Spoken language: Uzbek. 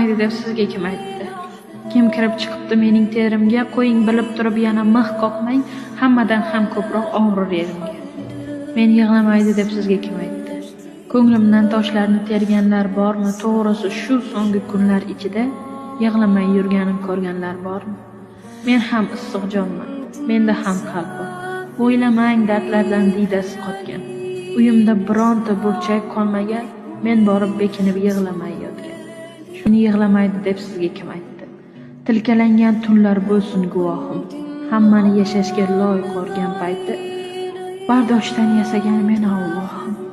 Yig'lamaydi deb sizga kim aytdi? Kim kirib chiqibdi mening terimga, qo'ying bilib turib yana mix qoqmang, hammadan ham ko'proq og'rir yerimga. Men yig'lamaydi deb sizga kim aytdi? Ko'nglimdan toshlarni terganlar bormi? To'g'risi shu so'nggi kunlar ichida yig'lamay yurganim ko'rganlar bormi? Men ham issiq jonman, menda ham qalb bor. O'ylamang dardlardan diydasi qotgan. Uyimda bironta burchak qolmagan, men borib bekinib yig'lamay yotgan. Shuni yig'lamaydi deb sizga kim aytdi? Tilkalangan tunlar bo'lsin guvohim. Hammani yashashga loy qorgan payti bardoshdan yasagan meni Allohim.